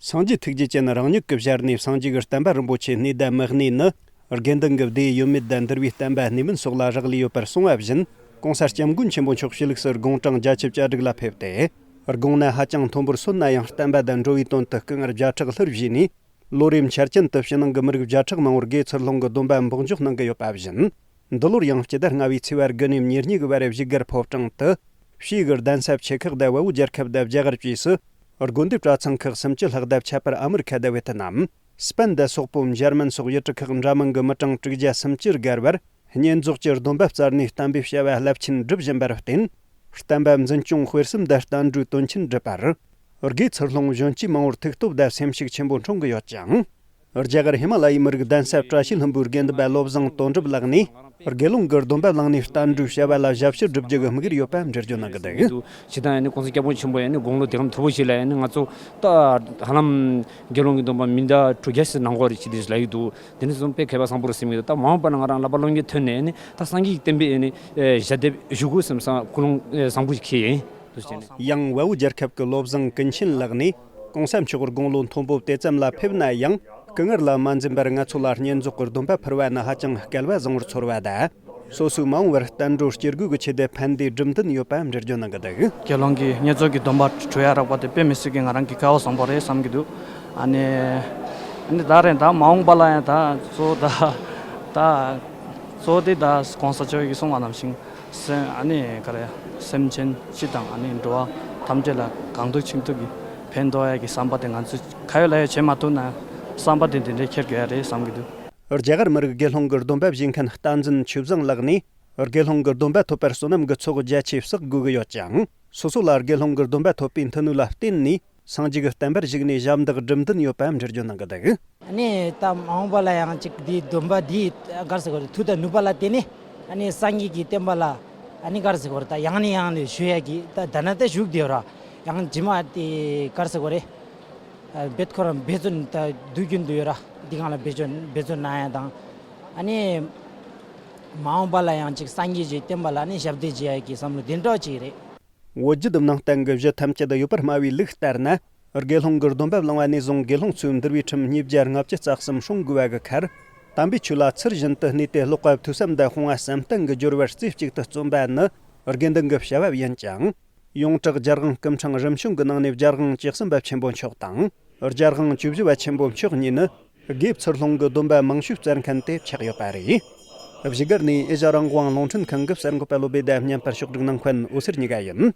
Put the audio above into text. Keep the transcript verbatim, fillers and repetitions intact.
སངས་རྒྱས་ཐུགས་རྗེ་ཅན་རང་ཉིད་ཀྱི་ཞལ་ནས་སངས་རྒྱས་ཀྱི་བསྟན་པ་རིན་པོ་ཆེ་སྣེ་དང་མི་སྣེ་ནི། དགེ་འདུན་གྱི་སྡེ་ཡོད་མེད་དང་འདུལ་བའི་བསྟན་པ་སྣེ་མིན་སོགས་ལ་རག་ལས་ཡོད་པར་གསུངས་པ་བཞིན། གོང་ས་སྐྱབས་མགོན་ཆེན་པོ་མཆོག་ཤེས་ལུགས་སུ་དགུང་གྲངས་བརྒྱད་ཅུ་གྱ་དྲུག་ལ་ཕེབས་ཏེ། དགུང་ན་ཧ་ཅང་མཐོན་པོར་སོན་ན་ཡང་། བསྟན་པ་དང་འགྲོ་བའི་དོན་དུ་སྐུ་ངལ་བརྒྱ་ཕྲག་ལྷུར་བཞེས་ནས། ལོ་རེའི་འཆར་ཅན་དུ་ཕྱི་ནང་གི་མི་རིགས་བརྒྱ་ཕྲག་མང་བོར་དགེ་ཚུལ་སློང་གི་སྡོམ་པ་འབུགས་འཇོག་གནང་གི་ཡོད་པ་བཞིན། འདི་ལོར་ཡང་སྤྱི་ཟླ་ལྔ་བའི་ཚེས་པ་དགུ་ནས་ཉེར་གཉིས་ཀྱི་བར་བཞུགས་སྒར་ཕོ་བྲང་དུ། ཕྱིའི་གི་གདན་ས་ཆེ་ཁག་དང་བལ་པོ་རྒྱལ་ཁབ་དང་རྒྱ་གར་བཅས་སུ། དགོན་སྡེ་གྲྭ་ཚང་ཁག་སུམ་ཅུ་ལྷག་དང་ཁྱད་པར་ཨ་མི་རི་ཁ་དང་ཝེ་ཐི་ནམ། སྤེན་དང་སོག་པོ། འཇར་མན་སོགས་ཡུལ་གྲུ་ཁག་འདྲ་མིན་གྱི་མི་གྲངས་དྲུག་བརྒྱ་སུམ་ཅུ་བརྒལ་བར། བསྙེན་རྫོགས་ཀྱི་སྡོམ་པ་བསྩལ་ནས་བསྟན་པའི་བྱ་བ་རླབས་ཆེན་སྒྲུབ་བཞིན་པར་བརྟེན། བསྟན་པ་འཛིན་སྐྱོང་སྤེལ་གསུམ་དང་བསྟན་འགྲོའི་དོན་ཆེན་སྒྲུབ་པར། དགེ་ཚུལ་སློང་གཞོན་སྐྱེས་མང་བོར་ཐུགས་སྟོབས་དང་སེམས་ཤུགས་ཆེན་པོ་འཁྲུངས་ཀྱི་ཡོད་ཅིང་། རྒྱ་གར་ཧི་མ་ལ་ཡའི་མི་རིགས་གདན་ས་བཀྲ་ཤིས་ལྷུན་པོའི་དགེ་འདུན་པ་བློ་བཟང་དོན་གྲུབ་ལགས་ནས། དགེ་སློང་གི་སྡོམ་པ་བླངས་ནས་བསྟན་འགྲོའི་བྱ་བ་ལ་ཞབས་ཕྱི་སྒྲུབ་རྒྱུ་གི་དམིགས་ཡུལ་ཡོད་པ་འགྲེལ་བརྗོད་གནང་གི་འདུག། འདུག། ཇི་ལྟར་ཡིན་ནའི་གོང་ས་སྐྱབས་མགོན་ཆེན་པོ་ཡིན་ནའི་དགུང་ལོ་དེ་གམ་མཐོ་པོ་ཞིག་ལ་ཡིན་ནའི་ང་ཚོ་ད་ཧ་ལམ་དགེ་སློང་གི་སྡོམ་པ་མི་ཟླ་དྲུག་བརྒྱ་ཞིག་གནང་དགོས་རེད་ཅེས་དེ་ལབ་ཀྱི་འདུག། དེ་ནི་བཟུང་དཔེ་མཁས་པ་བཟང་པོ་རེད་སེམས་ཀྱི་འདུག། ད་མ་འོངས་པ་ན་ང་རང་བསླབ་པ་སློབ་གཉེར་ཐོན་ནས་ནི་ད་སངས་རྒྱས་ཀྱི་བསྟན་པའི་ནི་ཞལ་འདེབས་ཞུ་དགོས་བསམ་སང་ཀུན་སློང་བཟང་པོ་ཞིག་ཁྱེར་ཡིན་འདུག་ཟེར་ནས། ཡང་བལ་པོ་རྒྱལ་ཁབ་ཀྱི་བློ་བཟང་ཀུན་མཁྱེན་ལགས་ནས། གོང་ས་མཆོག་དགུང་ལོ་མཐོན་པོ་དེ་ཙམ་ལ་ཕེབས་ན་ཡང་། སྐུ་ངལ་ལ་མ་འཛེམས་པར་ང་ཚོ་ལ་བསྙེན་རྫོགས་ཀྱི་སྡོམ་པ་ཕུལ་བ་ནི་ཧ་ཅང་སྐལ་བ་བཟང་བོར་ཚོར་བ་དང་། སོ་སོའི་མ་འོངས་པར་བསྟན་འགྲོ་སྐྱེལ་དགོས་ཀྱི་ཆེད་དུ་ཕན་བདེའི་སྒྲུབ་འདུན་ཡོད་པ་འགྲེལ་བརྗོད་གནང་གི་འདུག། དགེ་སློང་གིས་བསྙེན་རྫོགས་ཀྱི་སྡོམ་པ་གྲོལ་ཡ་རག་པ་དེ་དཔེ་མི་སྲིད་ཀྱི་ང་རང་གི་སྐལ་བ་བཟང་པོ་རེད་བསམ་གྱི་འདུག། ཨ་ནི། ཨ་ནི་ད་རེད། ད་མ་འོངས་པ་ལ་ཡང་ད་གཙོ་བོ་ད་ད་གཙོ་བོ་དེ་ད་གོང་ས་མཆོག་གིས་གསུངས་པ་ནང་བཞིན་སེམས་ཨ་ནི་ག་རེ་སེམས་ཅན་སྤྱི་དང་ཨ་ནི་འགྲོ་བ་ཐམས་ཅད་ལ་གང་ཐུབ་ཅི་ཐུབ་ཀྱིས་ཕན་ཐོགས་ཡ་གི་བསམ་པ་དེ་ང་ཚོས་ག་ཡོད་ལ་ཡོད་བྱེད་མ་ཐུབ་ན་བསམ་པ་དེ་འདི་འདྲའི་འཁྱེར་དགོས་ཡ་རེད་བསམ་གྱི་འདུག། རྒྱ་གར་མི་རིགས་དགེ་སློང་གི་སྡོམ་པ་བཞེས་མཁན་བསྟན་འཛིན་ཆོས་བཟང་ལགས་ནས། དགེ་སློང་གི་སྡོམ་པ་ཐོབ་པར་བསོད་ནམས་ཀྱི་ཚོགས་རྒྱ་ཆེ་བསགས་དགོས་ཀྱི་ཡོད་ཅིང་། སོ་སོ་ལ་དགེ་སློང་གི་སྡོམ་པ་ཐོབ་པའི་མཐུ་ནུས་ལ་བརྟེན་ནས། སངས་རྒྱས་ཀྱི་བསྟན་པར་གཞིགས་ནས་ཞབས་འདེགས་སྒྲུབ་འདུན་ཡོད་པའང་འགྲེལ་བརྗོད་གནང་གི་འདུག། ཨ་ནི་ད་མ་འོངས་པ་ལ་ཡང་ཅིག་འདིའི་སྡོམ་པ་འདིའི་ག་རེ་ཟེར་དགོས་རེད། མཐུ་དང་ནུས་པ་ལ་བརྟེན་ནས་ཨ་ནི་སངས་རྒྱས་ཀྱི་བསྟན་པ་ལ་ཨ་ནི་ག་རེ་ཟེར་དགོས་རེད། ད་ཡང་ནས་ཡང་ནས་ཞུ་ཡ་གི་ད་ད་ན་ད་བཞུགས་བསྡད་ཡོད་ར། ཡང་རྗེས་མ་དེ་ག་རེ་ཟེར་དགོས་རེད། ཨ་འབད་ཁོ་རང་འབད་བརྩོན་ད་དུས་རྒྱུན་དུ་ཡོད་ར། འདི་སྒང་ལ་འབད་བརྩོན་འབད་བརྩོན་གནང་ཡ་དང་། ཨ་ནི་མ་འོངས་པ་ལ་ཡང་ཅིག་སངས་རྒྱས་ཀྱི་བསྟན་པ་ལ་ནི་ཞབས་འདེགས་རྒྱག་ཡ་གི་བསམ་བློ་དེ་འདྲ་ཅིག་རེད། བོད་བརྒྱུད་ནང་བསྟན་གྱི་གཞི་ཐམས་ཅད་ཡོད་པར་སྨྲ་བའི་ལུགས་ལྟར་ན། དགེ་སློང་གི་སྡོམ་པ་བླངས་པ་ནས་བཟུང་དགེ་སློང་ཚོས་འདུལ་བའི་ཁྲིམས་ཉིས་བརྒྱ་ལྔ་བཅུ་རྩ་གསུམ་སྲུང་དགོས་པ་གི་ཁར། དམ་པའི་ཆོས་ལ་ཚུལ་བཞིན་དུ་གནས་ཏེ་ཀློག་པ་ཐོས་བསམ་དང་སྤོང་བ་བསམ་གཏན་གྱི་སྦྱོར་བར་རྩེ་གཅིག་ཏུ་བརྩོན་པ་ནི་དགེ་འདུན་གྱི་བྱ་བ་ཡིན་ཅིང་། ཡོངས་གྲགས་རྒྱལ་དབང་སྐུ་ཕྲེང་རིམ་བྱོན་གྱི་ནང་ནས་རྒྱལ་དབང་བཅུ་གསུམ་པ་ཆེན་པོ་མཆོག་དང་། རྒྱལ་དབང་བཅུ་བཞི་པ་ཆེན་པོ་མཆོག་གཉིས་ནི། དགེ་ཚུལ་སློང་གི་སྡོམ་པ་མང་ཤོས་བསྩལ་མཁན་དེ་ཆགས་ཡོད་པ་རེད། བཞུགས་སྒར་ནས་ཨེ་ཤ་རང་དབང་རླུང་འཕྲིན་ཁང་གི་གསར་འགོད་པ་བློ་བྷེ་དང་བརྙན་པར་ཕྱོགས་སྒྲིག་གནང་མཁན་འོད་ཟེར་གཉིས་ཀ་ཡིན།